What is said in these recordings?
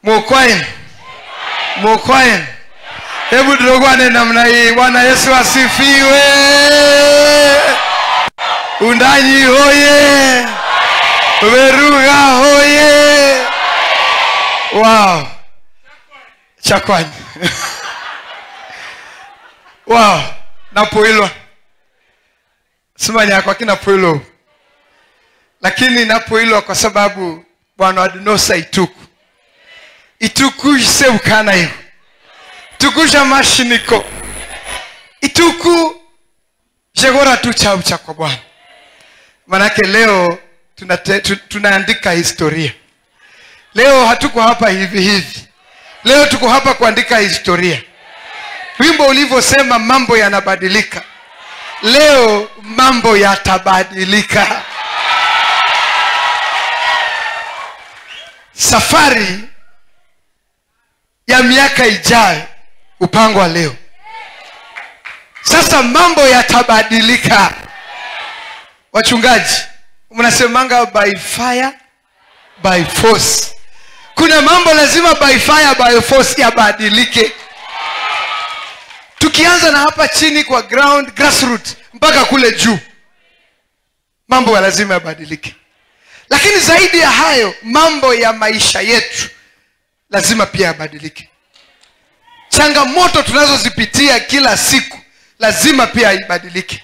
Mukwain. Mukwain. Hebu turogwane namna hii. Bwana Yesu asifiwe. Undanyi hoye. Veruga hoye. Wow. Chakwani. Wow. Napoilwa. Simanya kwa kina poilo. Lakini napoilwa kwa sababu Bwana adunosa ituku. Ituku isebukana hiyo. Tukusha mashiniko. Ituku jegora tu chaucha kwa Bwana. Manake leo tunaandika historia. Leo hatuko hapa hivi hivi. Leo tuko hapa kuandika historia. Wimbo ulivyosema mambo yanabadilika. Leo mambo yatabadilika. Safari ya miaka ijayo upangwa leo. Sasa mambo yatabadilika. Wachungaji, mnasemanga by fire, by force. Kuna mambo lazima by fire, by force yabadilike. Tukianza na hapa chini kwa ground, grassroots, mpaka kule juu, mambo ya lazima yabadilike. Lakini zaidi ya hayo, mambo ya maisha yetu lazima pia yabadilike. Changamoto tunazozipitia kila siku lazima pia ibadilike.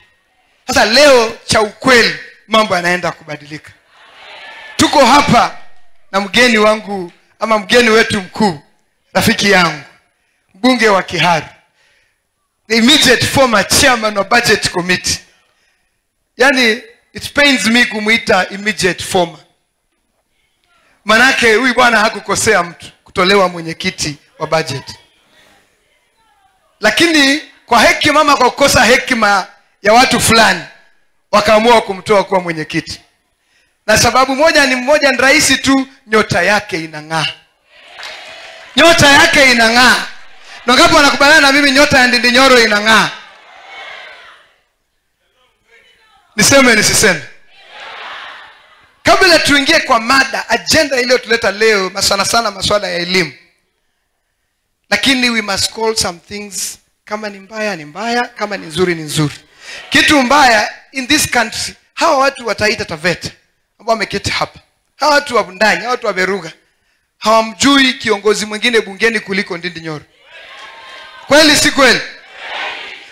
Sasa leo cha ukweli mambo yanaenda kubadilika. Tuko hapa na mgeni wangu ama mgeni wetu mkuu, rafiki yangu, mbunge wa Kiharu, the immediate former chairman of budget committee. Yani it pains me kumuita immediate former. Manake huyu bwana hakukosea mtu kutolewa mwenyekiti wa budget. Lakini kwa hekima ama kwa kukosa hekima ya watu fulani wakaamua kumtoa kuwa mwenyekiti. Na sababu moja ni mmoja, ni rahisi tu, nyota yake inang'aa. Nyota yake inang'aa. Na ngapi wanakubaliana na mimi nyota ya Ndindi Nyoro inang'aa? Niseme nisiseme? Kabla tuingie kwa mada, agenda iliyotuleta leo sana sana masuala ya elimu. Lakini we must call some things, kama ni mbaya ni mbaya, kama ni nzuri ni nzuri. Kitu mbaya in this country, hawa watu wataita Taveta ambao wameketi hapa. Hawa watu wa Bundani, hawa watu wa Veruga, hawamjui kiongozi mwingine bungeni kuliko Ndindi Nyoro. Kweli si kweli?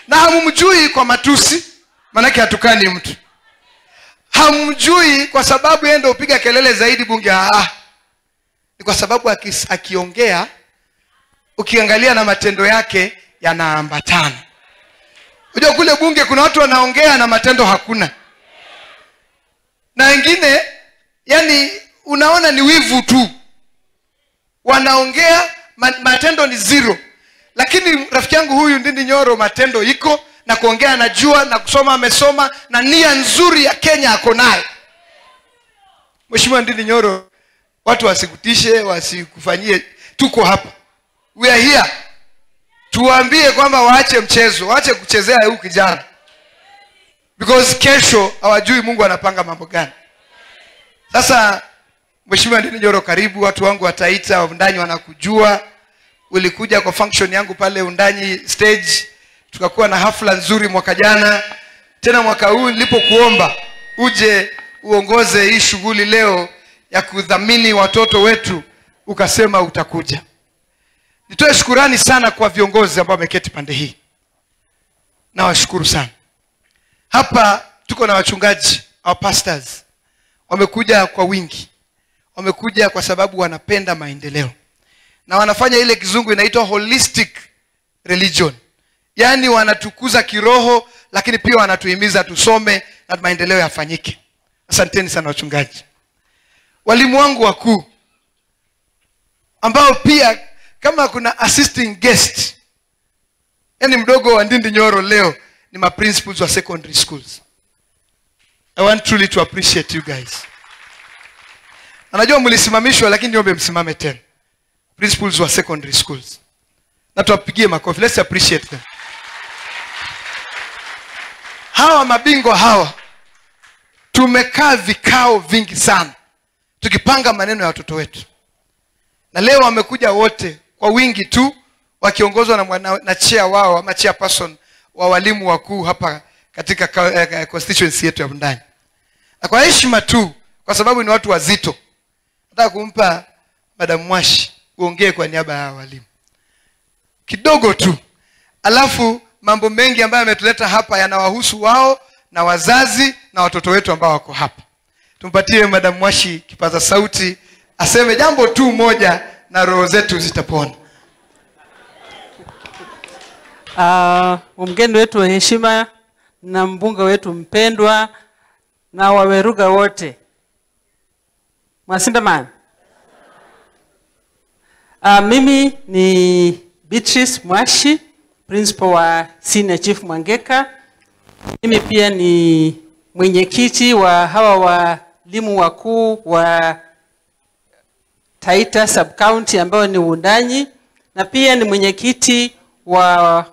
Na hamumjui kwa matusi, manake hatukani mtu. Hamjui kwa sababu yeye ndio upiga kelele zaidi bunge. Ni kwa sababu akiongea, ukiangalia na matendo yake yanaambatana. Unajua kule bunge kuna watu wanaongea na matendo hakuna. Na wengine yani unaona ni wivu tu. Wanaongea matendo ni zero. Lakini rafiki yangu huyu Ndindi Nyoro matendo iko, na kuongea anajua, na kusoma amesoma, na nia nzuri ya Kenya ako nayo. Mheshimiwa Ndindi Nyoro, watu wasikutishe, wasikufanyie, tuko hapa. We are here. Tuambie kwamba waache mchezo, waache kuchezea huyu kijana. Because kesho hawajui Mungu anapanga mambo gani. Sasa Mheshimiwa Ndindi Nyoro, karibu. Watu wangu wataita Undanyi wanakujua. Ulikuja kwa function yangu pale Undanyi stage, tukakuwa na hafla nzuri mwaka jana. Tena mwaka huu nilipokuomba uje uongoze hii shughuli leo ya kudhamini watoto wetu, ukasema utakuja. Nitoe shukurani sana kwa viongozi ambao wameketi pande hii. Nawashukuru sana. Hapa tuko na wachungaji, our pastors. Wamekuja kwa wingi. Wamekuja kwa sababu wanapenda maendeleo. Na wanafanya ile kizungu inaitwa holistic religion. Yaani wanatukuza kiroho, lakini pia wanatuhimiza tusome na maendeleo yafanyike. Asanteni sana wachungaji. Walimu wangu wakuu, ambao pia kama kuna assisting guest, yani mdogo wa Ndindi Nyoro leo, ni ma principals wa secondary schools. I want truly to appreciate you guys. Anajua mlisimamishwa, lakini niombe msimame tena. Principals wa secondary schools. Na tuwapigie makofi. Let's appreciate them. Hawa mabingwa hawa, tumekaa vikao vingi sana tukipanga maneno ya watoto wetu. Na leo wamekuja wote kwa wingi tu wakiongozwa na chair wao ama chairperson wa walimu wakuu hapa katika constituency yetu ya Wundanyi. Na kwa heshima tu, kwa sababu ni watu wazito, nataka kumpa Madam Mwashi uongee kwa niaba ya walimu kidogo tu. Alafu mambo mengi ambayo yametuleta hapa yanawahusu wao na wazazi na watoto wetu ambao wako hapa. Tumpatie Madam Mwashi kipaza sauti aseme jambo tu moja na roho zetu zitapona. Mgeni wetu wa heshima na mbunge wetu mpendwa na waweruga wote, Mwasindaman. Mimi ni Beatrice Mwashi, principal wa Senior Chief Mwangeka. Mimi pia ni mwenyekiti wa hawa walimu wakuu wa Taita Sub County ambao ni Wundanyi, na pia ni mwenyekiti wa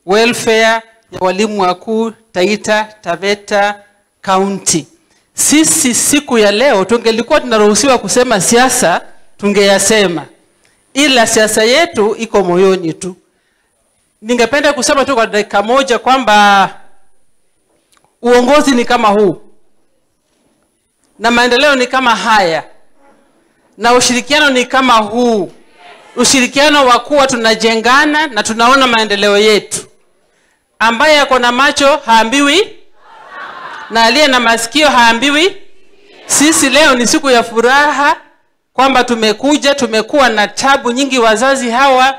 welfare ya walimu wakuu Taita Taveta County. Sisi siku ya leo tungelikuwa tunaruhusiwa kusema siasa tungeyasema, ila siasa yetu iko moyoni tu. Ningependa kusema tu kwa dakika moja kwamba uongozi ni kama huu, na maendeleo ni kama haya, na ushirikiano ni kama huu. Ushirikiano wa kuwa tunajengana na tunaona maendeleo yetu. Ambaye ako na macho haambiwi, na aliye na masikio haambiwi. Sisi leo ni siku ya furaha kwamba tumekuja, tumekuwa na tabu nyingi wazazi hawa.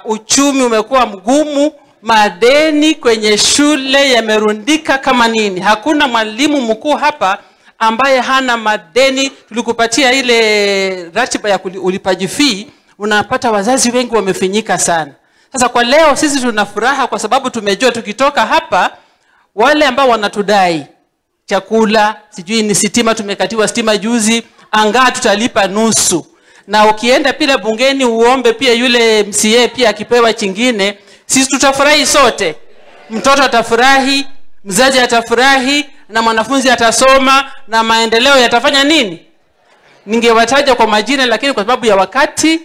Uchumi umekuwa mgumu, madeni kwenye shule yamerundika kama nini. Hakuna mwalimu mkuu hapa ambaye hana madeni. Tulikupatia ile ratiba ya ulipaji fee, unapata wazazi wengi wamefinyika sana. Sasa kwa leo sisi tuna furaha kwa sababu tumejua tukitoka hapa wale ambao wanatudai chakula, sijui ni sitima, tumekatiwa stima juzi, angaa tutalipa nusu. Na ukienda pia bungeni uombe pia yule MCA pia akipewa chingine, sisi tutafurahi sote. Mtoto atafurahi, mzazi atafurahi, na mwanafunzi atasoma, na maendeleo yatafanya nini? Ningewataja kwa majina lakini kwa sababu ya wakati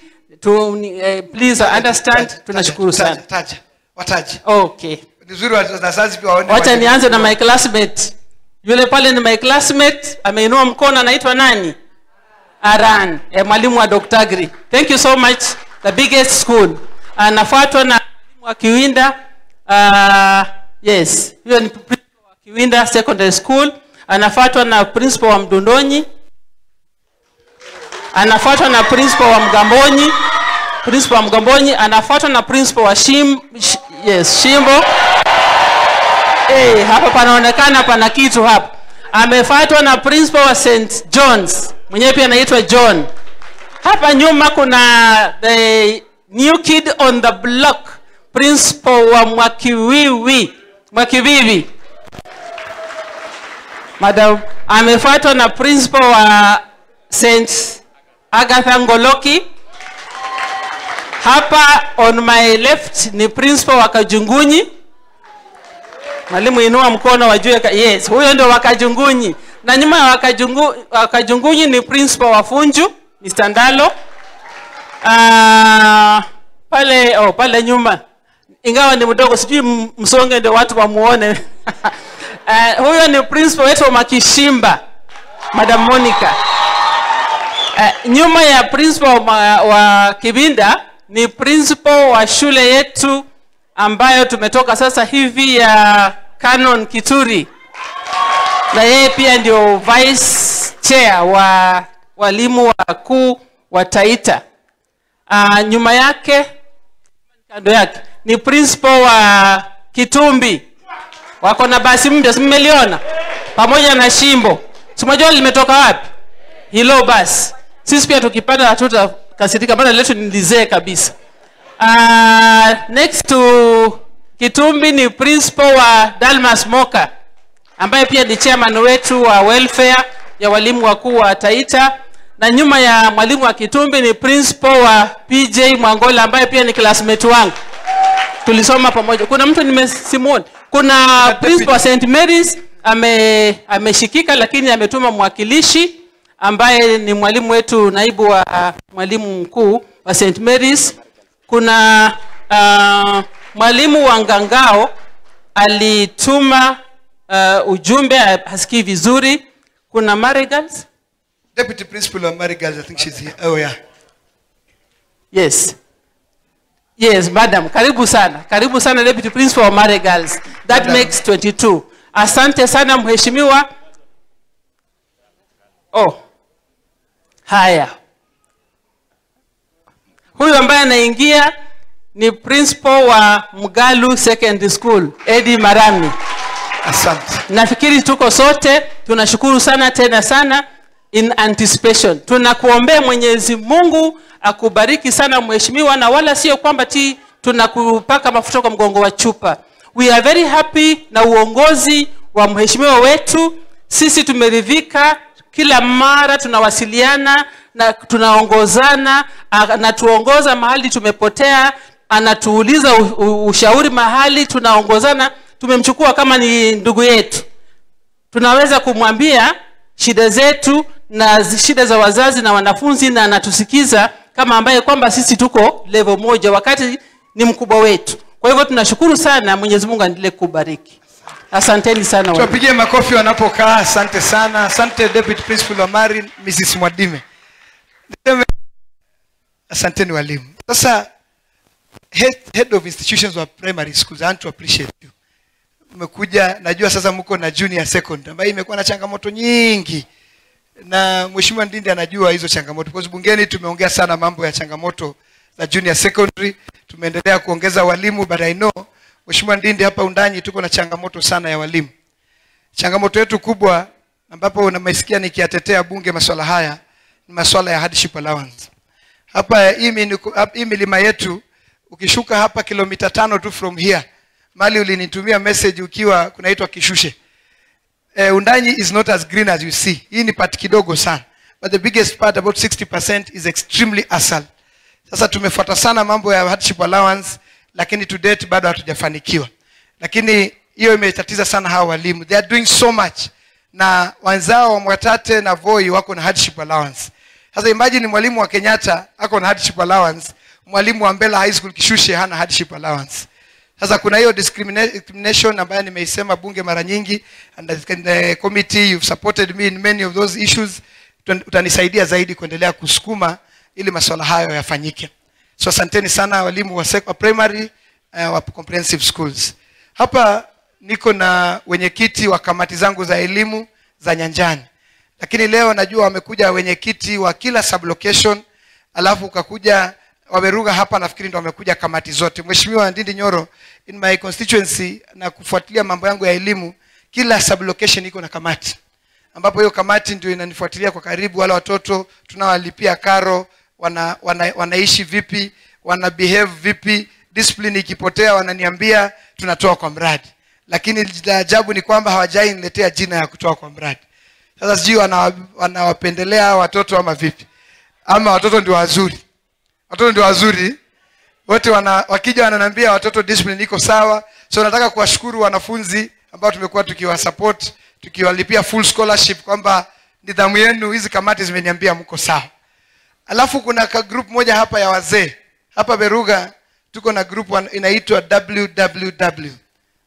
please understand. Tunashukuru sana. Taja. Wataje. Okay. Nzuri wazazi pia waone. Wacha nianze na my classmate. Yule pale ni my classmate, ameinua mkono, anaitwa nani? Aran, mwalimu wa Dr. Agri. Thank you so much. The biggest school. Anafuatwa na mwalimu wa Kiwinda. Yes, huyo ni principal wa Kiwinda Secondary School. Anafuatwa na principal wa Mdundonyi. Anafuatwa na principal wa Mgambonyi. Principal wa Mgambonyi anafuatwa na principal wa Shimbo. Hapa panaonekana pana kitu hapa. Amefuatwa na principal wa St. John's, mwenyewe pia anaitwa John. Hapa nyuma kuna the new kid on the block, principal wa Mwakiwiwi. Mwakiwiwi. Madam, amefuatwa na principal wa St. Agatha Ngoloki. Hapa on my left ni principal wa Kajungunyi. Mwalimu inua mkono wajue, yes, huyo ndio wa Kajungunyi. Na nyuma ya Wakajungunyi ni principal wa Funju, Mr. Ndalo. Pale nyuma, ingawa ni mdogo sijui msonge ndio watu wamuone. Huyo ni principal wetu wa Makishimba, Madam Monica. Nyuma ya principal wa Kibinda ni principal wa shule yetu ambayo tumetoka sasa hivi ya Canon Kituri. Na yeye pia ndio vice chair wa walimu wakuu wa Taita. Nyuma yake, kando yake ni principal wa Kitumbi. Wako na basi mpya, si mmeliona? Pamoja na Shimbo. Si mnajua limetoka wapi? Hilo basi. Sisi pia tukipata hatutakasirika, maana letu ni lizee kabisa. Next to Kitumbi ni principal wa Dalmas Moka, ambaye pia ni chairman wetu wa welfare ya walimu wakuu wa Taita. Na nyuma ya mwalimu wa Kitumbi ni principal wa PJ Mwangola, ambaye pia ni classmate wangu. Tulisoma pamoja. Kuna mtu nimesimuona. Kuna principal wa St. Mary's ameshikika lakini ametuma mwakilishi. ambaye ni mwalimu wetu, naibu wa mwalimu mkuu wa St. Mary's. Kuna mwalimu wa Ngangao alituma ujumbe, hasikii vizuri. Kuna Mary Girls? Deputy Principal of Mary Girls, I think she's here. Oh yeah. Yes. Yes, madam, karibu sana. Karibu sana Deputy Principal of Mary Girls. That madam makes 22. Asante sana mheshimiwa. Oh. Haya. Huyu ambaye anaingia ni principal wa Mgalu Secondary School, Eddie Marami. Asante. Nafikiri tuko sote tunashukuru sana tena sana in anticipation. Tunakuombea Mwenyezi Mungu akubariki sana mheshimiwa, na wala sio kwamba ti tunakupaka mafuta kwa mgongo wa chupa. We are very happy na uongozi wa mheshimiwa wetu. Sisi tumeridhika, kila mara tunawasiliana na tunaongozana, anatuongoza mahali tumepotea, anatuuliza ushauri mahali tunaongozana. Tumemchukua kama ni ndugu yetu. Tunaweza kumwambia shida zetu na shida za wazazi na wanafunzi, na anatusikiza kama ambaye kwamba sisi tuko level moja wakati ni mkubwa wetu. Kwa hivyo tunashukuru sana, Mwenyezi Mungu aendelee kubariki. Asanteni sana. Tuwapigie makofi wanapokaa. Asante sana. Asante Deputy Principal wa Mari, Mrs. Mwadime. Asanteni walimu. Sasa head of institutions wa primary schools, I want to appreciate you. Mmekuja, najua sasa mko na junior second ambayo imekuwa na changamoto nyingi. Na Mheshimiwa Ndindi anajua hizo changamoto. Kwa sababu bungeni tumeongea sana mambo ya changamoto za junior secondary, tumeendelea kuongeza walimu, but I know Mheshimiwa Ndindi hapa Undanyi tuko na changamoto sana ya walimu. Changamoto yetu kubwa ambapo unamesikia nikiatetea bunge masuala haya ni masuala ya hardship allowance. Hapa hii milima yetu, ukishuka hapa kilomita 5 tu from here, mali ulinitumia message ukiwa kunaitwa Kishushe. Undanyi is not as green as you see. Hii ni part kidogo sana. But the biggest part, about 60%, is extremely asal. Sasa tumefuata sana mambo ya hardship allowance, lakini to date bado hatujafanikiwa. Lakini hiyo imetatiza sana hawa walimu. They are doing so much. Na wenzao wa Mwatate na Voi wako na hardship allowance. Sasa imagine mwalimu wa Kenyatta ako na hardship allowance, mwalimu wa Mbela High School Kishushe hana hardship allowance. Sasa kuna hiyo discrimination ambayo nimeisema bunge mara nyingi, and the committee, you've supported me in many of those issues. Utanisaidia zaidi kuendelea kusukuma ili masuala hayo yafanyike. So asanteni sana walimu wa primary, wa comprehensive schools. Hapa niko na wenyekiti wa kamati zangu za elimu za nyanjani. Lakini leo najua wamekuja wenyekiti wa kila sublocation, alafu ukakuja Waberuga hapa, nafikiri ndo wamekuja kamati zote. Mheshimiwa Ndindi Nyoro, in my constituency na kufuatilia mambo yangu ya elimu, kila sublocation iko na kamati, ambapo hiyo kamati ndio inanifuatilia kwa karibu wale watoto tunawalipia karo, wanaishi vipi, wana behave vipi, discipline ikipotea wananiambia, tunatoa kwa mradi. Lakini la ajabu ni kwamba hawajai niletea jina ya kutoa kwa mradi. Sasa sijui wanawapendelea watoto ama vipi, ama watoto ndio wazuri. Watoto ndio wazuri. Wote wakija wananiambia watoto discipline iko sawa. So nataka kuwashukuru wanafunzi ambao tumekuwa tukiwasupport, tukiwalipia full scholarship, kwamba nidhamu yenu, hizi kamati zimeniambia mko sawa. Alafu kuna ka group moja hapa ya wazee. Hapa Beruga tuko na group inaitwa WWW.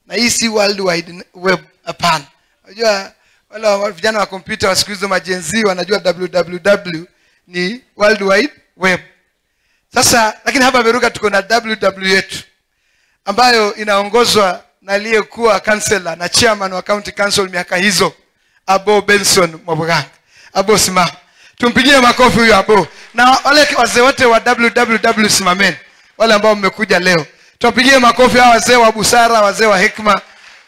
Na hii si World Wide Web, hapana. Unajua wale vijana wa kompyuta wa siku hizo majenzi wanajua WWW ni World Wide Web. Sasa lakini hapa Beruga tuko na WW yetu ambayo inaongozwa na aliyekuwa councillor na chairman wa county council miaka hizo, Abo Benson Mwabuganga. Abo, simama. Tumpigie makofi huyo Abo. Na wale wazee wote wa WWW simameni. Wale ambao mmekuja leo. Tuwapigie makofi hawa wazee wa busara, wazee wa hekima.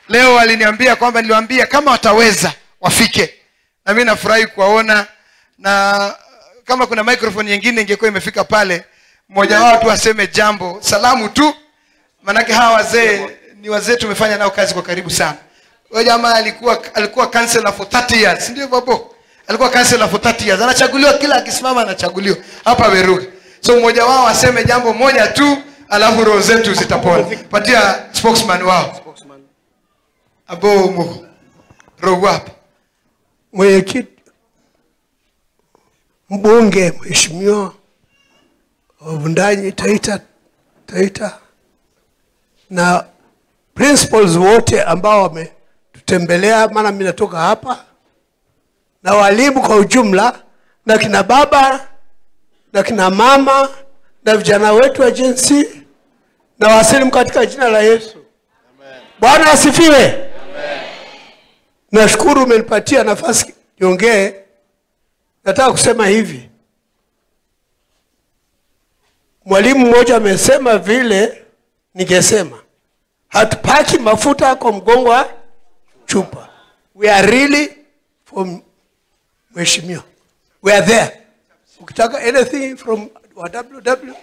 Leo waliniambia kwamba niliwaambia kama wataweza wafike. Na mimi nafurahi kuwaona, na kama kuna microphone nyingine ingekuwa imefika pale, mmoja wao tu aseme jambo, salamu tu. Manake hawa wazee ni wazee tumefanya nao kazi kwa karibu sana. Huyo jamaa alikuwa councillor for 30 years, ndio babo? Alikuwa councillor for 30 years. Anachaguliwa kila akisimama anachaguliwa hapa Beruga. So mmoja wao aseme jambo moja tu, alafu roho zetu zitapona. Patia spokesman wao. Abo Mungu. Roho wapi? Mwenyekiti mbunge Mheshimiwa Wundanyi Taita na principals wote ambao wametutembelea, maana mimi natoka hapa, na walimu kwa ujumla, na kina baba na kina mama na vijana wetu wa Gen Z, na wasilimu katika jina la Yesu. Amen. Bwana asifiwe. Amen. Nashukuru umenipatia nafasi niongee. Nataka kusema hivi. Mwalimu mmoja amesema vile ningesema. Hatupaki mafuta kwa mgongo wa chupa. We are really for Mheshimiwa. We are there. Ukitaka anything from WW,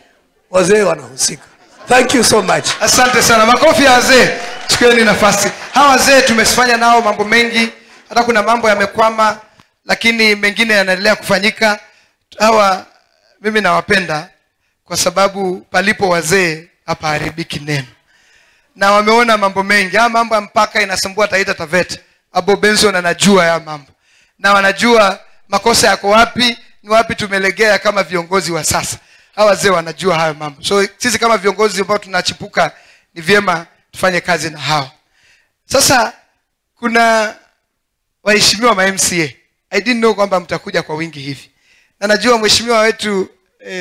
wazee wanahusika. Thank you so much. Asante sana. Makofi ya wazee. Chukueni nafasi. Hawa wazee tumefanya nao mambo mengi. Hata kuna mambo yamekwama, lakini mengine yanaendelea kufanyika. Hawa mimi nawapenda kwa sababu palipo wazee hapaharibiki neno. Na wameona mambo mengi. Haya mambo ya mpaka inasumbua Taita Taveta. Abo Benson anajua haya mambo. Na wanajua makosa yako wapi, ni wapi tumelegea kama viongozi wa sasa. Hawa wazee wanajua hayo mambo. So sisi kama viongozi ambao tunachipuka ni vyema tufanye kazi na hawa. Sasa kuna waheshimiwa ma MCA. I didn't know kwamba mtakuja kwa wingi hivi. Na najua mheshimiwa wetu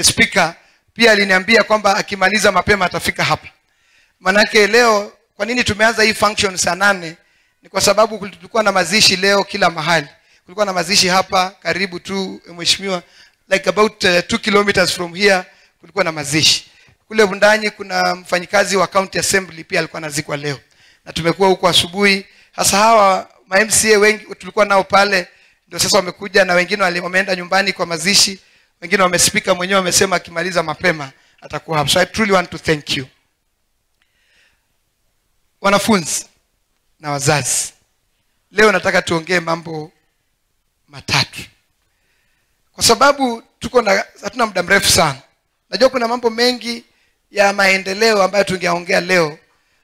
speaker pia aliniambia kwamba akimaliza mapema atafika hapa. Manake leo kwa nini tumeanza hii function saa 8? Ni kwa sababu kulikuwa na mazishi leo kila mahali. Kulikuwa na mazishi hapa karibu tu mheshimiwa, like about 2 kilometers from here kulikuwa na mazishi. Kule Wundanyi kuna mfanyikazi wa County Assembly pia alikuwa anazikwa leo. Na tumekuwa huko asubuhi. Hasa hawa ma MCA wengi tulikuwa nao pale ndio sasa wamekuja, na wengine wameenda nyumbani kwa mazishi, wengine wamespika mwenyewe wamesema akimaliza mapema atakuwa hapa. So I truly want to thank you. Wanafunzi na wazazi, leo nataka tuongee mambo matatu. Kwa sababu tuko na hatuna muda mrefu sana. Najua kuna mambo mengi ya maendeleo ambayo tungeongea leo,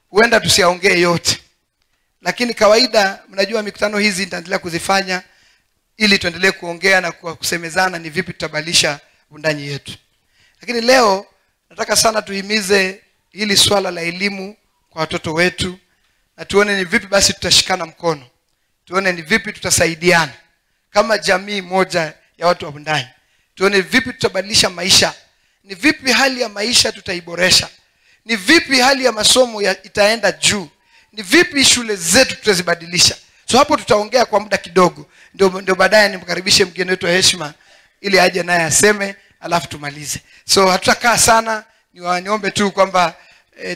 huenda tusiaongee yote. Lakini kawaida mnajua mikutano hizi nitaendelea kuzifanya ili tuendelee kuongea na kusemezana ni vipi tutabadilisha Wundanyi yetu. Lakini leo nataka sana tuhimize hili swala la elimu kwa watoto wetu, na tuone ni vipi basi tutashikana mkono. Tuone ni vipi tutasaidiana kama jamii moja ya watu wa Wundanyi. Tuone vipi tutabadilisha maisha. Ni vipi hali ya maisha tutaiboresha. Ni vipi hali ya masomo itaenda juu. Ni vipi shule zetu tutazibadilisha. So hapo tutaongea kwa muda kidogo. Ndio baadaye nimkaribishe mgeni wetu wa heshima ili aje naye aseme, alafu tumalize. So hatutakaa sana, niombe tu kwamba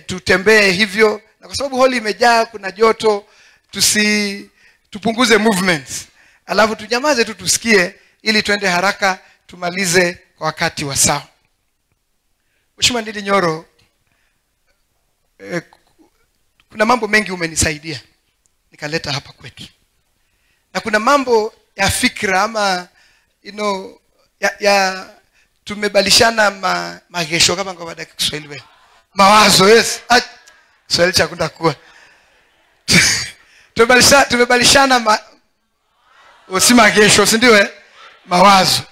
tutembee hivyo, na kwa sababu holi imejaa, kuna joto, tupunguze movements. Alafu tunyamaze tu tusikie ili tuende haraka tumalize kwa wakati wa sawa. Mheshimiwa Ndindi Nyoro, kuna mambo mengi umenisaidia nikaleta hapa kwetu. Na kuna mambo ya fikra ama ya tumebalishana magesho kama kwa baada ya Kiswahili wewe. Mawazo, yes. Kiswahili cha kunda kuwa. Tumebalishana si magesho, si ndio Mawazo.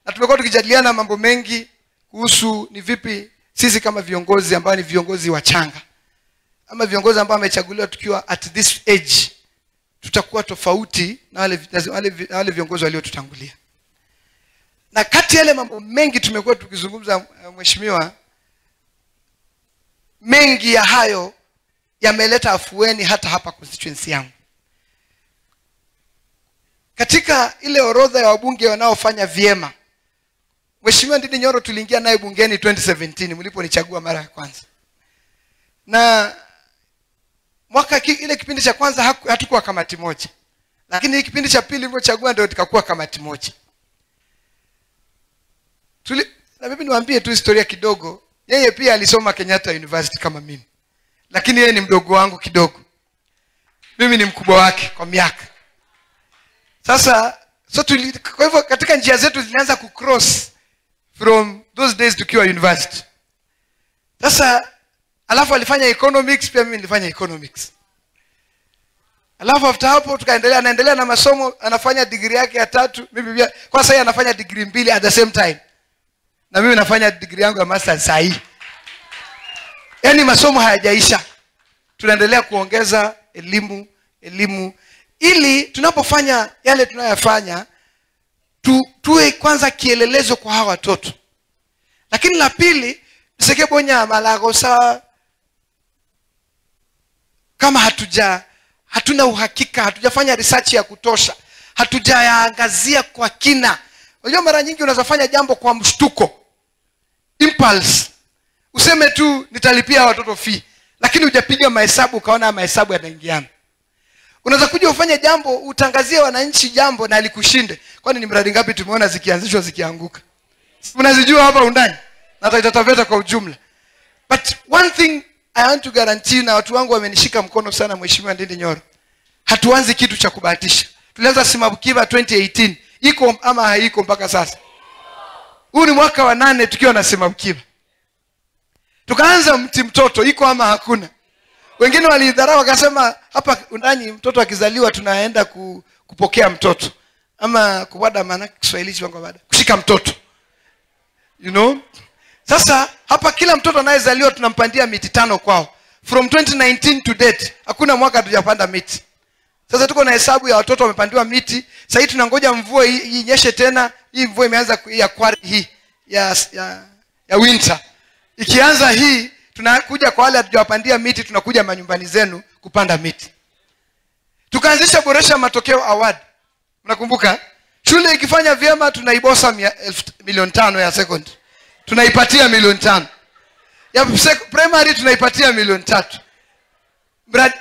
Na tumekuwa tukijadiliana mambo mengi kuhusu ni vipi sisi kama viongozi ambao ni viongozi wachanga ama viongozi ambao wamechaguliwa tukiwa at this age tutakuwa tofauti na wale viongozi waliotutangulia. Na kati yale mambo mengi tumekuwa tukizungumza mheshimiwa, mengi ya hayo yameleta afueni hata hapa constituency yangu. Katika ile orodha ya wabunge wanaofanya vyema, Mheshimiwa Ndindi Nyoro tuliingia naye bungeni 2017 mliponichagua mara ya kwanza. Na mwaka ile kipindi cha kwanza hatukuwa kamati moja. Lakini kipindi cha pili nilipochagua ndio tukakuwa kamati moja. Na mimi niwaambie tu historia kidogo. Yeye pia alisoma Kenyatta University kama mimi. Lakini yeye ni mdogo wangu kidogo. Mimi ni mkubwa wake kwa miaka. Sasa kwa hivyo katika njia zetu zilianza kucross from those days tukiwa university. Sasa alafu alifanya economics, pia mimi nilifanya economics. Alafu after hapo tukaendelea, anaendelea na masomo, anafanya degree yake ya 3, mimi pia kwa sasa anafanya degree 2 at the same time. Na mimi nafanya degree yangu ya master sasa hii. Yaani masomo hayajaisha. Tunaendelea kuongeza elimu, elimu ili tunapofanya yale tunayofanya tuwe kwanza kielelezo kwa hawa watoto. Lakini la pili, sekebonya malagosa kama hatuna uhakika, hatujafanya research ya kutosha, hatujaangazia kwa kina. Unajua mara nyingi unaweza fanya jambo kwa mshtuko, impulse. Useme tu nitalipia watoto fee, lakini hujapiga mahesabu ukaona mahesabu yanaingiana. Unaweza kuja ufanye jambo, utangazie wananchi jambo na likushinde. Kwani ni mradi ngapi tumeona zikianzishwa zikianguka? Unazijua hapa undani na Taita Taveta kwa ujumla. But one thing I want to guarantee, na watu wangu wamenishika mkono sana, Mheshimiwa Ndindi Nyoro, hatuanzi kitu cha kubahatisha. Tulianza Simabukiva 2018, iko ama haiko mpaka sasa. Huu ni mwaka wa 8 tukiwa na Simabukiva. Tukaanza mti mtoto, iko ama hakuna. Wengine walidharau wakasema hapa undani mtoto akizaliwa tunaenda kupokea mtoto. Ama kuwada, maana Kiswahili wangu bada, kushika mtoto. You know? Sasa hapa kila mtoto anayezaliwa tunampandia miti 5 kwao. From 2019 to date hakuna mwaka hatujapanda miti. Sasa tuko na hesabu ya watoto wamepandiwa miti. Sasa hii tunangoja mvua inyeshe tena. Hii mvua imeanza ya kwari hii ya winter. Ikianza hii tunakuja kwa wale hatujawapandia miti, tunakuja manyumbani zenu kupanda miti. Tukaanzisha Boresha Matokeo Award. Mnakumbuka? Shule ikifanya vyema tunaibosa 5,000,000 ya secondary. Tunaipatia 5,000,000. Ya primary tunaipatia 3,000,000.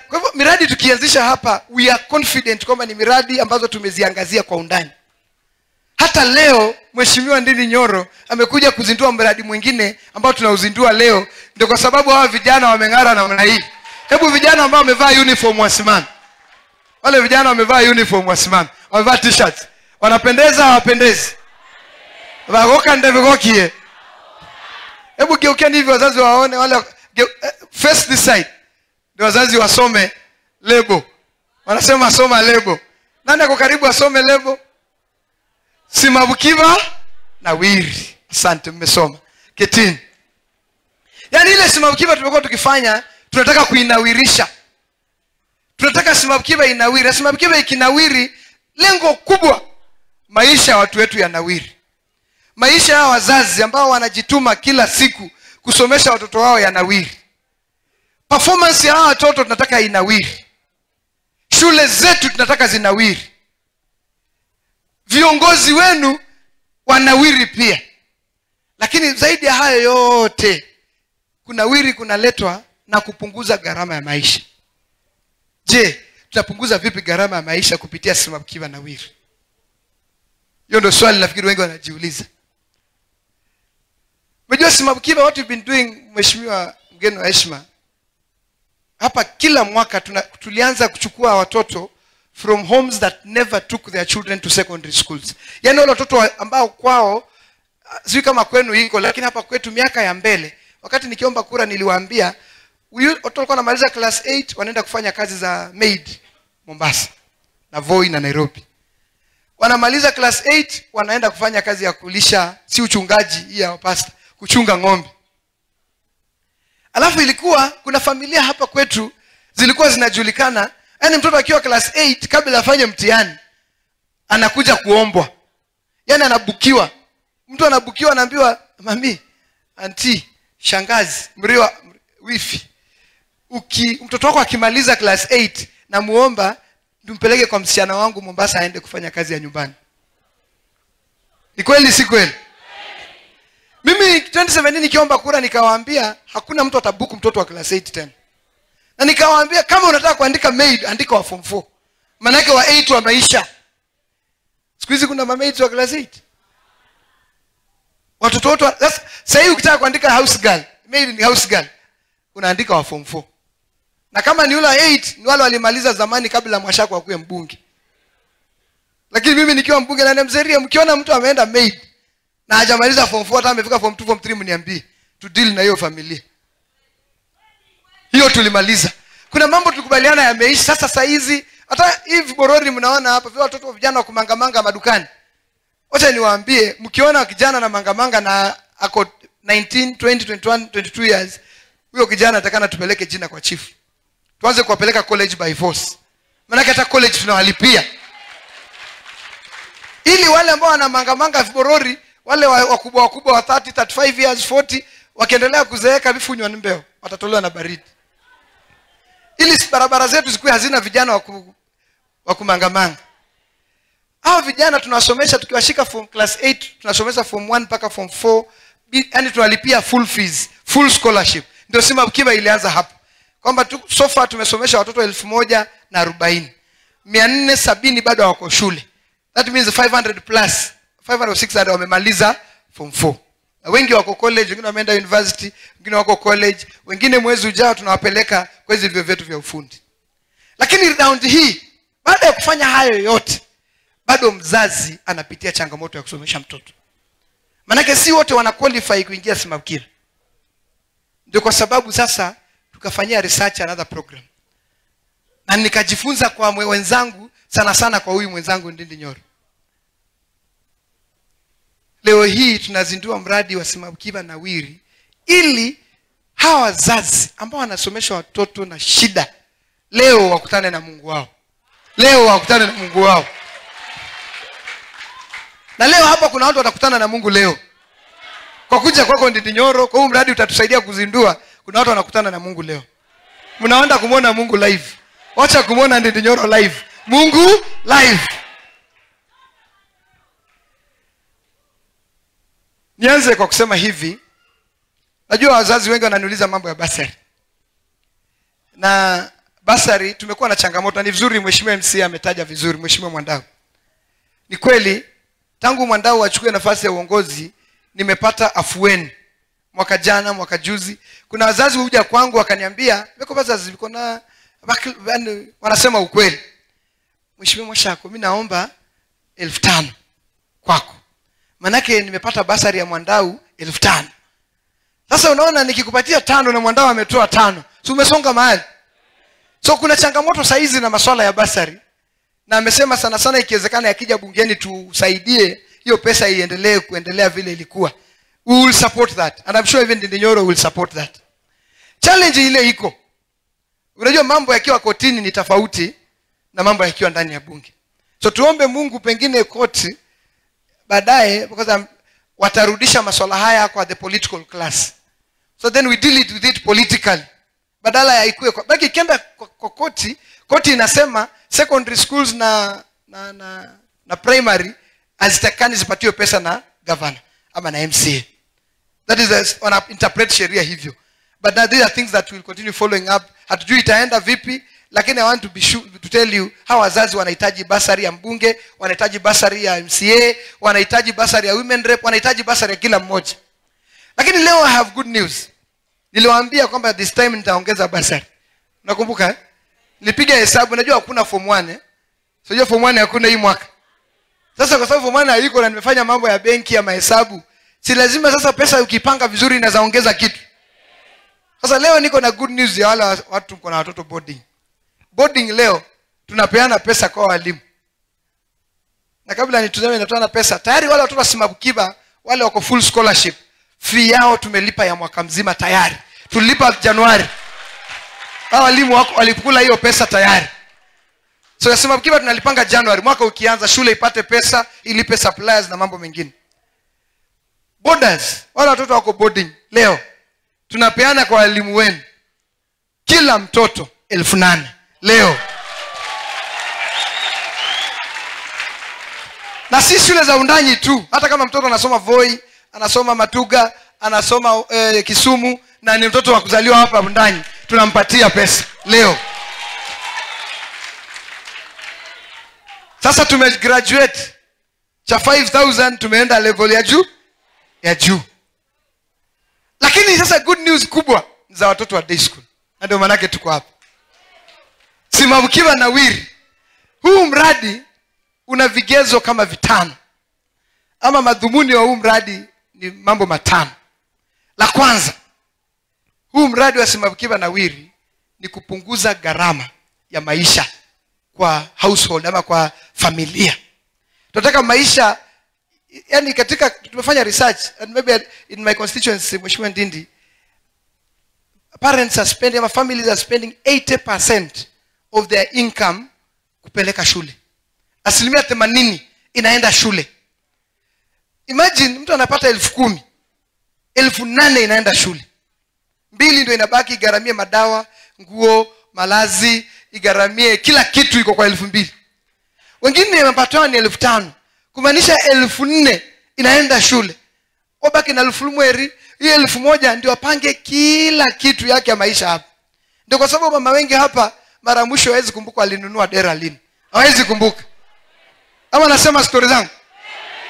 Kwa hivyo miradi tukianzisha hapa, we are confident kwamba ni miradi ambazo tumeziangazia kwa undani. Hata leo Mheshimiwa Ndindi Nyoro amekuja kuzindua mradi mwingine ambao tunauzindua leo, ndio kwa sababu hawa vijana wameng'ara namna hii. Hebu vijana ambao wamevaa uniform wasimame. Wale vijana wamevaa uniform wasimame. Wamevaa t-shirts. Wanapendeza, hawapendezi? Vagoka ndevigokie. Hebu geukeni hivi wazazi waone, wale face this side. Ndio wazazi wasome lebo. Wanasema soma lebo. Nani ako karibu asome lebo? Simabukiva na Wiri. Asante, mmesoma. Ketini. Yaani ile Simabukiva tumekuwa tukifanya, tunataka kuinawirisha. Tunataka Simabukiva inawiri. Simabukiva ikinawiri, lengo kubwa maisha ya watu wetu yanawiri. Maisha ya wazazi ambao wanajituma kila siku kusomesha watoto wao yanawiri. Performance ya hawa watoto tunataka inawiri. Shule zetu tunataka zinawiri. Viongozi wenu wanawiri pia. Lakini zaidi ya hayo yote, kunawiri kunaletwa na kupunguza gharama ya maisha. Je, tutapunguza vipi gharama ya maisha kupitia Simabukiva Nawiri? Hiyo ndio swali nafikiri wengi wanajiuliza. Unajua Simabukiva, what we've been doing, Mheshimiwa mgeni wa heshima, hapa kila mwaka tulianza kuchukua watoto from homes that never took their children to secondary schools. Yaani wale watoto ambao kwao, sijui kama kwenu iko, lakini hapa kwetu miaka ya mbele, wakati nikiomba kura niliwaambia, watoto walikuwa wanamaliza class 8 wanaenda kufanya kazi za maid Mombasa na Voi na Nairobi. Wanamaliza class 8 wanaenda kufanya kazi ya kulisha, si uchungaji hii ya pastor, kuchunga ng'ombe. Alafu ilikuwa kuna familia hapa kwetu zilikuwa zinajulikana, yaani mtoto akiwa class 8 kabla afanye mtihani anakuja kuombwa. Yaani anabukiwa. Mtu anabukiwa, anaambiwa mami, auntie, shangazi, mriwa, wifi, mtoto wako akimaliza class 8 na muomba tumpeleke kwa msichana wangu Mombasa aende kufanya kazi ya nyumbani. Ni kweli si kweli? Mimi 2017 nikiomba kura nikawaambia hakuna mtu atabuku mtoto wa class 8 tena. Na nikawaambia kama unataka kuandika maid, andika wa form 4. Maana yake wa 8 wa maisha. Siku hizi kuna maids wa class 8. Watoto wote sasa hivi ukitaka kuandika house girl, maid ni house girl, unaandika wa form 4. Na kama ni yule 8 ni wale walimaliza zamani kabla Mwashako akuwe mbunge. Lakini mimi nikiwa mbunge na namzeria, mkiona mtu ameenda maid na hajamaliza form 4, hata amefika form 2 form 3, mniambie to deal na hiyo familia. Hiyo tulimaliza. Kuna mambo tulikubaliana yameisha. Sasa saa hizi Hata hivi borori mnaona hapa vile watoto vijana wa kumangamanga madukani. Wacha niwaambie, mkiona kijana na mangamanga na ako 19, 20, 21, 22 years, huyo kijana atakana tupeleke jina kwa chief. Tuanze kuwapeleka college by force. Maana hata college tunawalipia. Ili wale ambao wana mangamanga viborori, wale wakubwa wakubwa wa 30, 35 years, 40, wakiendelea kuzeeka vifunywa mbeo, watatolewa na baridi. Ili barabara zetu zikuwe hazina vijana wa kumangamanga. Hao vijana tunawasomesha tukiwashika form class 8, tunasomesha form 1 mpaka form 4, yani tunalipia full fees, full scholarship. Ndio Sima Kiba ilianza hapo. Kwamba so far tumesomesha watoto 1040. 470 bado hawako shule. That means 500 plus, 500 or 600 wamemaliza form 4. Na wengi wako college, wengine wameenda university, wengine wako college, wengine mwezi ujao tunawapeleka kwa hizo vyuo vyetu vya ufundi. Lakini round hii, baada ya kufanya hayo yote, bado mzazi anapitia changamoto ya kusomesha mtoto. Manake si wote wana qualify kuingia Sima Kiba. Ndio kwa sababu sasa tukafanyia research another program. Na nikajifunza kwa wenzangu, sana sana kwa huyu mwenzangu Ndindi Nyoro. Leo hii tunazindua mradi wa Sima Kiba Nawiri ili hawa wazazi ambao wanasomesha watoto na shida leo wakutane na Mungu wao. Leo wakutane na Mungu wao. Na leo hapa kuna watu watakutana na Mungu leo. Kwa kuja kwako Ndindi Nyoro, kwa huu mradi utatusaidia kuzindua, kuna watu wanakutana na Mungu leo. Mnaenda kumuona Mungu live. Wacha kumuona Ndindi Nyoro live. Mungu live. Nianze kwa kusema hivi. Najua wazazi wengi wananiuliza mambo ya basari. Na basari tumekuwa na changamoto, na ni vizuri Mheshimiwa MC ametaja vizuri, Mheshimiwa Mwandau. Ni kweli tangu Mwandau achukue nafasi ya uongozi nimepata afueni. Mwaka jana, mwaka juzi, kuna wazazi huja kwangu wakaniambia, "Beko wazazi biko na wanasema ukweli. Mheshimiwa Mwashako, mimi naomba 5,000 kwako. Manake nimepata basari ya Mwandau 5,000. Sasa unaona nikikupatia 5 na Mwandau ametoa 5, si umesonga mahali? So kuna changamoto saizi na masuala ya basari. Na amesema sana sana ikiwezekana yakija bungeni tusaidie hiyo pesa iendelee kuendelea vile ilikuwa. We will support that. And I'm sure even Ndindi Nyoro will support that. Challenge ile iko. Unajua mambo yakiwa kotini ni tofauti na mambo yakiwa ndani ya bunge. So tuombe Mungu pengine koti baadaye, because watarudisha masuala haya kwa the political class. So then we deal it with it politically. Badala ya ikue kwa baki ikienda kwa koti, koti inasema secondary schools na primary hazitakani zipatiwe pesa na governor ama na MCA. That is wana interpret sheria hivyo. But now these are things that we'll continue following up. Hatujui itaenda vipi, lakini I want to be sure to tell you hawa wazazi wanahitaji basari ya mbunge, wanahitaji basari ya MCA, wanahitaji basari ya women rep, wanahitaji basari ya kila mmoja. Lakini leo I have good news. Niliwaambia kwamba this time nitaongeza basari. Nakumbuka eh? Nilipiga hesabu, najua hakuna form 1 eh. So hiyo form 1 hakuna hii mwaka. Sasa kwa sababu form 1 haiko na nimefanya mambo ya benki ya mahesabu, si lazima sasa pesa ukipanga vizuri inaweza ongeza kitu. Sasa leo niko na good news ya wale watu mko na watoto boarding. Boarding leo tunapeana pesa kwa walimu. Na kabla nituzame natoana pesa, tayari wale watoto wa Sima Kiba wale wako full scholarship, fee yao tumelipa ya mwaka mzima tayari. Tulilipa Januari. Hao walimu wako walikula hiyo pesa tayari. So ya Sima Kiba tunalipanga Januari, mwaka ukianza shule ipate pesa, ilipe suppliers na mambo mengine. Boarders, wale watoto wako boarding leo tunapeana kwa walimu wenu kila mtoto 8,000 leo. Na si shule za Wundanyi tu, hata kama mtoto anasoma Voi, anasoma Matuga, anasoma Kisumu na ni mtoto wa kuzaliwa hapa Wundanyi, tunampatia pesa leo. Sasa tumegraduate cha 5,000, tumeenda level ya juu ya juu. Lakini sasa good news kubwa za watoto wa day school. Na ndio maana tuko hapa. Sima Kiba Nawiri. Huu mradi una vigezo kama 5. Ama madhumuni wa huu mradi ni mambo 5. La kwanza, huu mradi wa Sima Kiba Nawiri ni kupunguza gharama ya maisha kwa household ama kwa familia. Tunataka maisha, yani katika tumefanya research and maybe in my constituency, Mheshimiwa Ndindi, parents are spending, ama families are spending 80% of their income kupeleka shule. 80% inaenda shule. Imagine mtu anapata 10,000, 8,000 inaenda shule. 2 ndio inabaki igaramie madawa, nguo, malazi, igaramie kila kitu iko kwa 2,000. Wengine mapato ni 5,000, kumaanisha 4,000 inaenda shule. Wabaki na 1,000, hii 1,000 ndio apange kila kitu yake ya maisha hapa. Ndio kwa sababu mama wengi hapa mara mwisho hawezi kumbuka alinunua dera lini. Hawezi kumbuka. Ama nasema story zangu.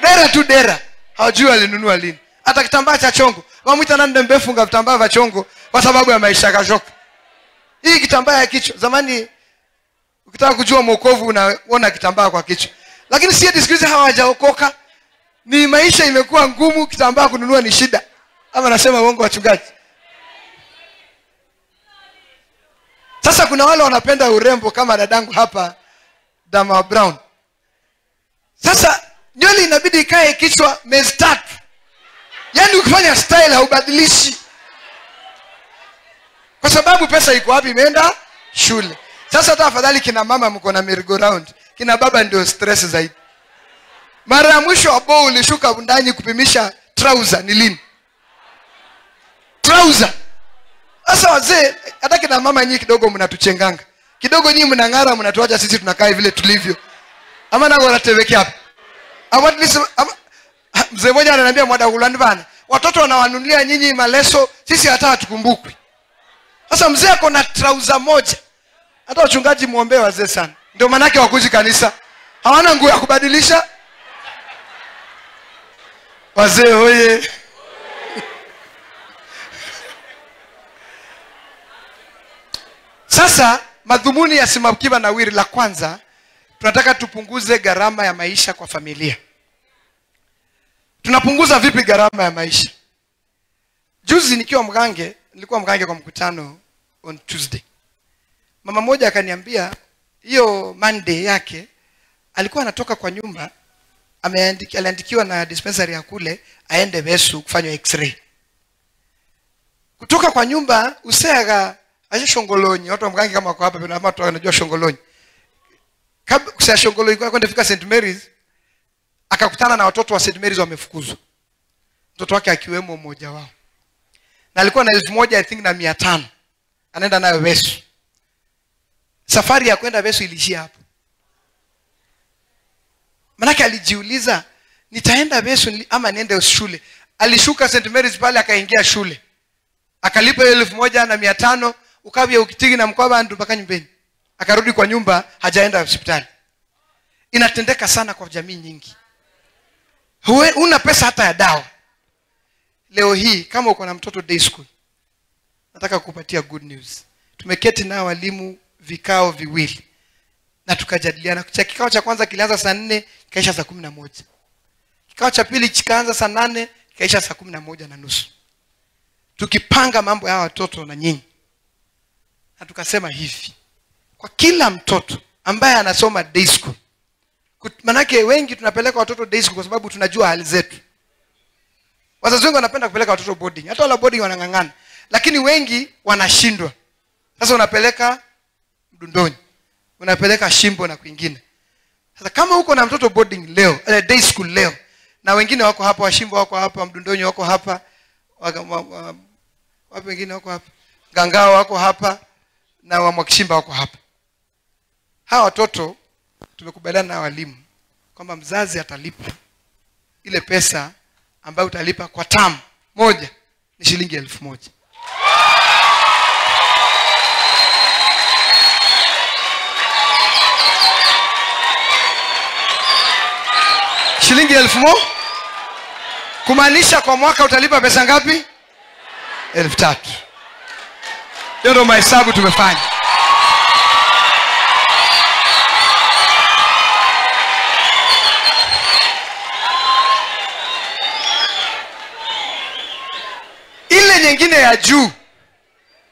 Dera tu dera, hawajui alinunua lini. Hata kitambaa cha chongo, wamuita nani mbefunga vitambaa vya chongo kwa sababu ya maisha kashoka. Hii kitambaa ya kichwa, zamani ukitaka kujua mwokovu unaona kitambaa kwa kichwa. Lakini si eti siku hizi hawajaokoka. Ni maisha imekuwa ngumu, kitambaa kununua ni shida. Ama nasema uongo wachungaji? Sasa kuna wale wanapenda urembo kama dadangu hapa Dama Brown. Sasa nywele inabidi ikae kichwa miezi 3. Yaani ukifanya style haubadilishi. Kwa sababu pesa iko wapi? Imeenda shule. Sasa hata afadhali kina mama mko na merry-go round, kina baba ndio stress zaidi. Mara ya mwisho abo ulishuka ndani kupimisha trouser ni lini? Trouser. Sasa wazee, hata kina mama nyinyi kidogo mnatuchenganga. Kidogo nyinyi mnang'ara, mnatuacha sisi tunakaa vile tulivyo. Ama nango natewekea hapa. Ama at least mzee mmoja ananiambia mwada kulani bana, watoto wanawanunulia nyinyi maleso, sisi hata hatukumbukwi. Sasa mzee ako na trouser moja. Hata wachungaji muombe wazee sana. Ndio maana yake wakuji kanisa. Hawana nguo ya kubadilisha. Wazee hoye. Sasa madhumuni ya Simakiba Nawiri, la kwanza, tunataka tupunguze gharama ya maisha kwa familia. Tunapunguza vipi gharama ya maisha? Juzi nikiwa Mgange, nilikuwa Mgange kwa mkutano on Tuesday. Mama mmoja akaniambia hiyo Monday yake alikuwa anatoka kwa nyumba, aliandikiwa na dispensary ya kule aende Besu kufanywa x-ray. Kutoka kwa nyumba useaga aje Shongolonyi, watu wa Mgange kama wako hapa na watu wanajua Shongolonyi. Kabla kusema Shongolonyi kwa kwenda fika St Mary's, akakutana na watoto wa St Mary's wamefukuzwa. Mtoto wake akiwemo mmoja wao. Na alikuwa na 1,000 I think na 500. Anaenda nayo Besu. Safari ya kwenda Besu ilishia hapo. Manake alijiuliza, nitaenda Besu ama niende shule? Alishuka St Mary's pale akaingia shule. Akalipa 1,500, ukabia ukitigi na mkwaba ndu mpaka nyumbani. Akarudi kwa nyumba, hajaenda hospitali. Inatendeka sana kwa jamii nyingi. Huna pesa hata ya dawa. Leo hii kama uko na mtoto day school, nataka kukupatia good news. Tumeketi na walimu vikao viwili na tukajadiliana. Kikao cha kwanza kilianza saa 4 kikaisha saa 11. Kikao cha pili kikaanza saa 8 kikaisha saa 11:30. Tukipanga mambo ya watoto na nyinyi. Na tukasema hivi, kwa kila mtoto ambaye anasoma day school, manake wengi tunapeleka watoto day school kwa sababu tunajua hali zetu. Wazazi wengi wanapenda kupeleka watoto boarding. Hata wala boarding wanang'ang'ana, lakini wengi wanashindwa. Sasa unapeleka Mdundoni, unapeleka Shimbo na kwingine. Sasa kama uko na mtoto boarding leo, day school leo, na wengine wako hapa, wa Shimbo wako hapa, Mdundoni wako hapa, wapi wengine wako hapa, Gangao wako hapa, na wa Mwakishimba wako hapa. Hawa watoto tumekubaliana na walimu kwamba mzazi atalipa ile pesa ambayo utalipa kwa tamu moja ni shilingi 1,000. Shilingi 1,000, kumaanisha kwa mwaka utalipa pesa ngapi? 3,000. Hiyo ndio mahesabu tumefanya. Ile nyingine ya juu,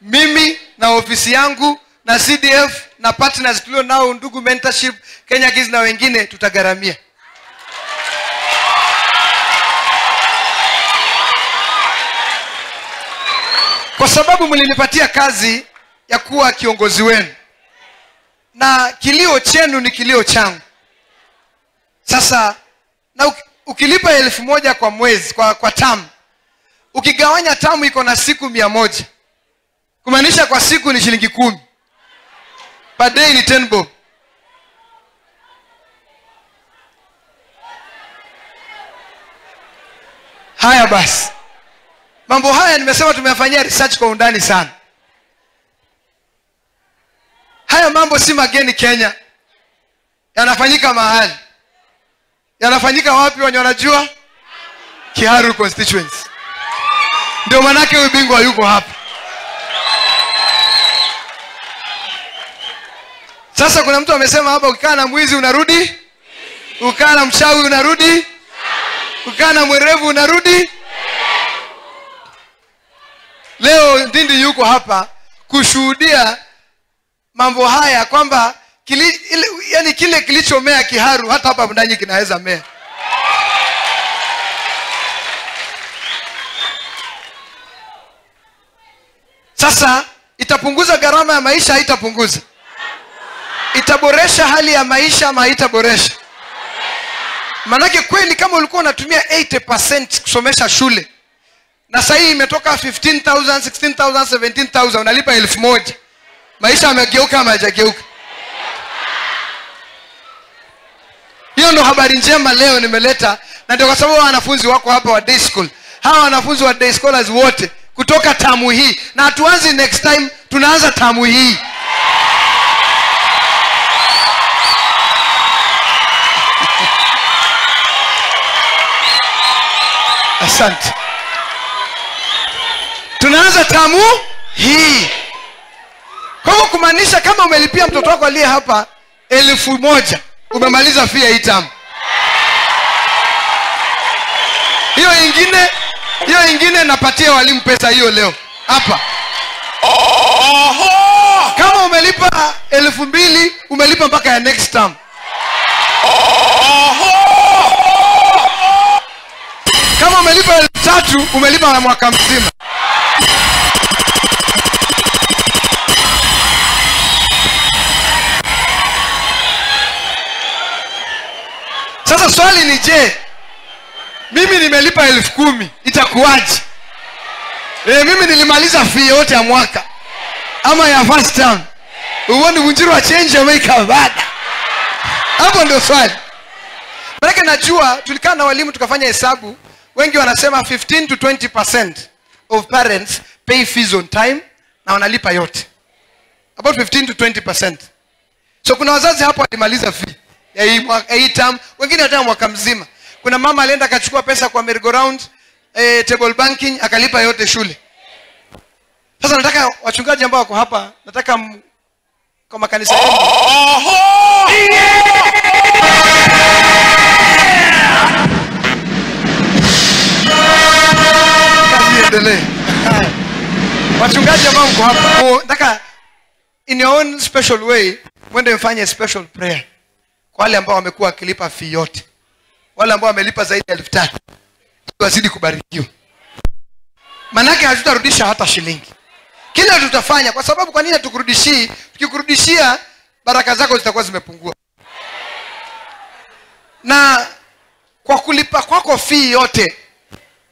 mimi na ofisi yangu na CDF na na partners tulio nao, Ndugu Mentorship, Kenya Kids na wengine, tutagharamia. Kwa sababu mlinipatia kazi ya kuwa kiongozi wenu, na kilio chenu ni kilio changu. Sasa na ukilipa 1,000 kwa mwezi, kwa tamu, ukigawanya tamu iko na siku 100, kumaanisha kwa siku ni shilingi 10. Per day ni 10 bob. Haya basi, mambo haya nimesema tumeyafanyia research kwa undani sana. Haya mambo si mageni Kenya. Yanafanyika mahali. Yanafanyika wapi wenye wanajua? Kiharu constituency. Ndio manake huyu bingwa yuko hapa. Sasa kuna mtu amesema hapa, ukikaa na mwizi unarudi, ukikaa na mchawi unarudi, ukikaa na mwerevu unarudi. Leo Ndindi yuko hapa kushuhudia mambo haya kwamba yani kile kilichomea Kiharu hata hapa Wundanyi kinaweza mea. Sasa itapunguza gharama ya maisha, haitapunguza? Itaboresha hali ya maisha ama haitaboresha? Manake kweli kama ulikuwa unatumia 80% kusomesha shule, na sasa hii imetoka 15,000, 16,000, 17,000, unalipa 1,000. Maisha yamegeuka ama hayajageuka? Hiyo ndo habari njema leo nimeleta, na ndio kwa sababu wanafunzi wako hapa wa day school. Hawa wanafunzi wa day scholars wote kutoka tamu hii, na hatuanzi next time, tunaanza tamu hii. Asante. Tunaanza tamu hii. Kwa hivyo kumaanisha kama umelipia mtoto wako aliye hapa 1,000, umemaliza fee ya hii tamu. Hiyo ingine napatia walimu pesa hiyo leo hapa. Kama umelipa 2,000, umelipa mpaka ya next term. Kama umelipa 3,000, umelipa ya mwaka mzima. Sasa swali ni je, mimi nimelipa 10,000, itakuwaje? Mimi nilimaliza fee yote ya mwaka ama ya first term. Uone Wunjiru wa change ameka bada. Hapo ndio swali. Maana najua tulikaa na walimu tukafanya hesabu, wengi wanasema 15 to 20% of parents pay fees on time na wanalipa yote. About 15 to 20%. So kuna wazazi hapo walimaliza fee ya hii term, wengine hata mwaka mzima. Kuna mama alienda akachukua pesa kwa merry-go-round, table banking, akalipa yote shule. Sasa nataka wachungaji ambao wako hapa, nataka kwa makanisa yenu. Kazi iendelee. Wachungaji ambao mko hapa, nataka in your own special way mwende mfanye special prayer kwa wale ambao wamekuwa wakilipa fee yote. Wale ambao wamelipa zaidi ya 3,000 wazidi kubarikiwa. Manake hatutarudisha hata shilingi. Kila tutafanya, kwa sababu kwa nini hatukurudishii? Tukikurudishia baraka zako zitakuwa zimepungua. Na kwa kulipa kwako fee yote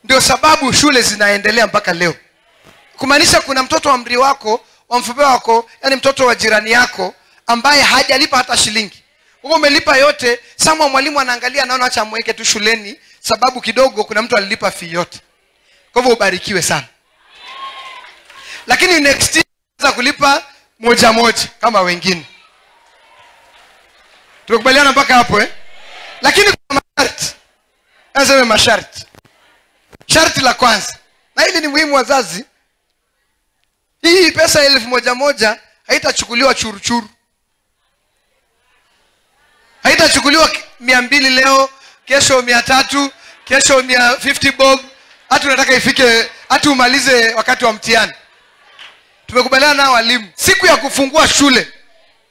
ndio sababu shule zinaendelea mpaka leo. Kumaanisha kuna mtoto wa mri wako, wa mfupe wako, yani mtoto wa jirani yako ambaye hajalipa hata shilingi. Wewe umelipa yote, sama mwalimu anaangalia anaona acha amweke tu shuleni sababu kidogo kuna mtu alilipa fee yote. Kwa hivyo ubarikiwe sana. Lakini next year anza kulipa moja moja kama wengine. Tumekubaliana mpaka hapo eh? Lakini kuna masharti. Nasema masharti. Sharti la kwanza, na hili ni muhimu wazazi, hii pesa 1,000 haitachukuliwa churuchuru. Haitachukuliwa 200 leo, kesho 300, kesho 150 bob. Hata unataka ifike, hata umalize wakati wa mtihani. Tumekubaliana na walimu, siku ya kufungua shule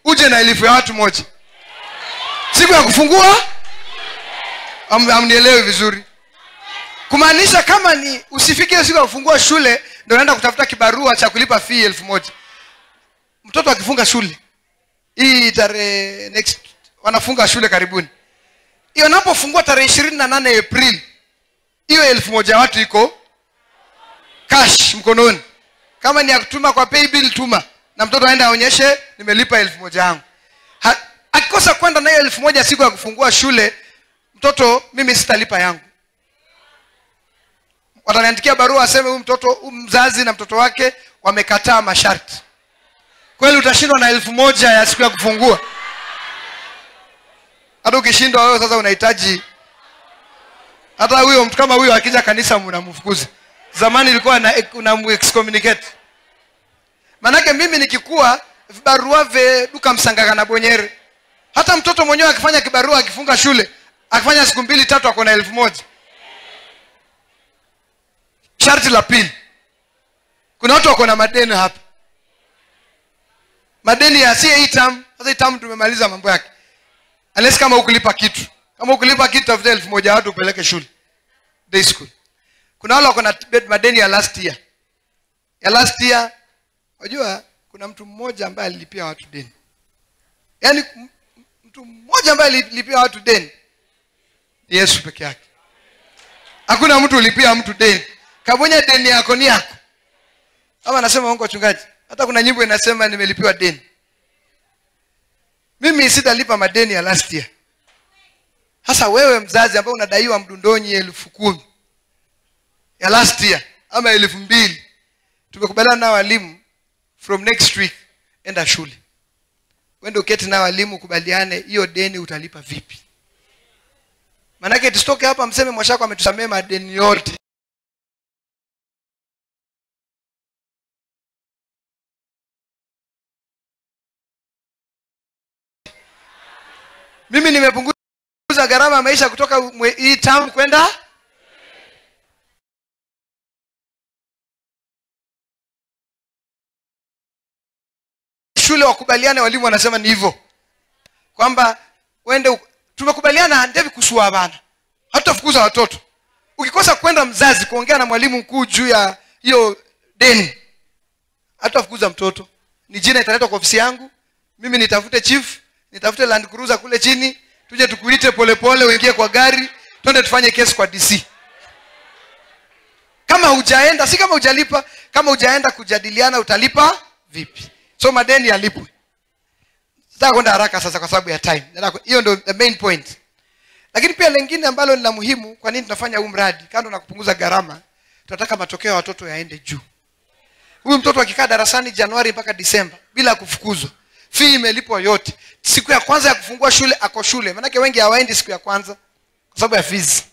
uje na 1,000 ya watu moja. Siku ya kufungua amnielewe vizuri. Kumaanisha kama ni usifike siku ya kufungua shule ndio unaenda kutafuta kibarua cha kulipa fee 1,000. Mtoto akifunga shule hii tarehe next, wanafunga shule karibuni. Hiyo wanapofungua tarehe 28 April, hiyo 1,000 ya watu iko cash mkononi. Kama ni ya kutuma kwa paybill, tuma. Na mtoto aende aonyeshe nimelipa 1,000 yangu. Akikosa kwenda na hiyo 1,000 siku ya kufungua shule, mtoto mimi sitalipa yangu. Wataniandikia barua aseme huyu mtoto, huyu mzazi na mtoto wake wamekataa masharti. Kweli utashindwa na 1,000 ya siku ya kufungua? Hata ukishindwa wewe sasa unahitaji, hata huyo mtu kama huyo akija kanisa mnamfukuza. Zamani ilikuwa unamu-excommunicate. Manake mimi nikikua vibarua ve duka msangaka na bonyere. Hata mtoto mwenyewe akifanya kibarua, akifunga shule, akifanya siku 2 3 ako na 1,000. Sharti la pili. Kuna watu wako na madeni hapa. Madeni ya si term, sasa term tumemaliza mambo yake. Unless kama ukulipa kitu. Kama ukulipa kitu tafuta 1,000 watu upeleke shule. Day school. Kuna wale wako na madeni ya last year. Ya last year, unajua kuna mtu mmoja ambaye alilipia watu deni. Yaani mtu mmoja ambaye alilipia watu deni ni Yesu peke yake. Hakuna mtu ulipia mtu deni. Kabonya deni yako ni yako. Kama anasema wangu wachungaji, hata kuna nyimbo inasema nimelipiwa deni. Mimi sitalipa madeni ya last year. Hasa wewe mzazi ambaye unadaiwa mdundonyi 10,000 ya last year ama 2,000. Tumekubaliana na walimu from next week enda shule. Wende uketi na walimu kubaliane hiyo deni utalipa vipi. Manake tusitoke hapa mseme Mwashako ametusamea madeni yote. Mimi nimepunguza gharama ya maisha kutoka hii term kwenda shule. Wakubaliane, walimu wanasema ni hivyo. Kwamba wende tumekubaliana ndevi kusua bana. Hatutafukuza watoto. Ukikosa kwenda mzazi kuongea na mwalimu mkuu juu ya hiyo deni, hatutafukuza mtoto. Ni jina italetwa kwa ofisi yangu, mimi nitafute chief, nitafute Land Cruiser kule chini, tuje tukuite polepole uingie kwa gari, twende tufanye kesi kwa DC. Kama hujaenda, si kama hujalipa, kama hujaenda kujadiliana utalipa vipi? So madeni yalipwe. Sitaki kwenda haraka sasa kwa sababu ya time. Hiyo ndio the main point. Lakini pia lengine ambalo ni la muhimu, kwa nini tunafanya huu mradi? Kando na kupunguza gharama, tunataka matokeo ya watoto yaende juu. Huyu mtoto akikaa darasani Januari mpaka Disemba bila kufukuzwa, fee imelipwa yote. Siku ya kwanza ya kufungua shule ako shule. Maana wengi hawaendi siku ya kwanza kwa sababu ya fees.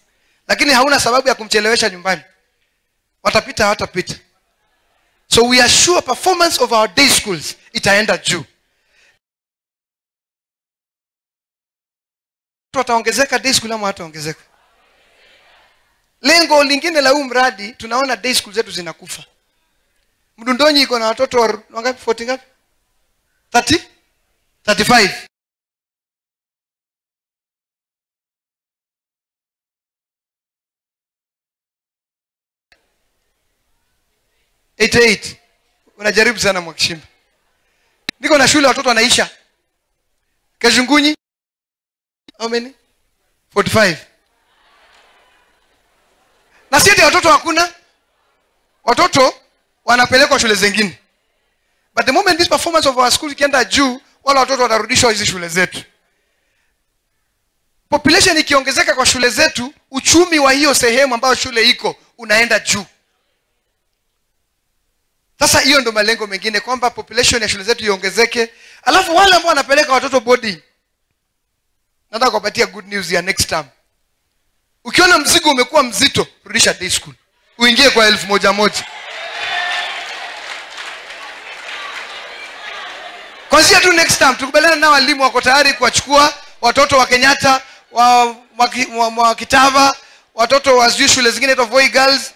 Lakini hauna sababu ya kumchelewesha nyumbani. Watapita hawatapita. So we are sure performance of our day schools itaenda juu. Wataongezeka day school ama hawataongezeka? Lengo lingine la huu mradi, tunaona day school zetu zinakufa. Mdundonyi iko na watoto wangapi? 40 ngapi? 30? 35. 88. Unajaribu sana Mwakishimba. Niko na shule watoto wanaisha. Kazungunyi how many? 45. Na si eti watoto hakuna. Watoto wanapelekwa shule zingine. But the moment this performance of our school ikienda juu, wala watoto watarudishwa hizi shule zetu. Population ikiongezeka kwa shule zetu, uchumi wa hiyo sehemu ambayo shule iko unaenda juu. Sasa hiyo ndo malengo mengine, kwamba population ya shule zetu iongezeke. Alafu wale ambao wanapeleka watoto boarding, nataka kuwapatia good news ya next term. Ukiona mzigo umekuwa mzito, rudisha day school. Uingie kwa 1,000. Kwanzia tu next term tukubaliana na walimu wako tayari kuwachukua watoto wa Kenyatta, wa Kitava, watoto wa sijui shule zingine inaitwa Voi Girls,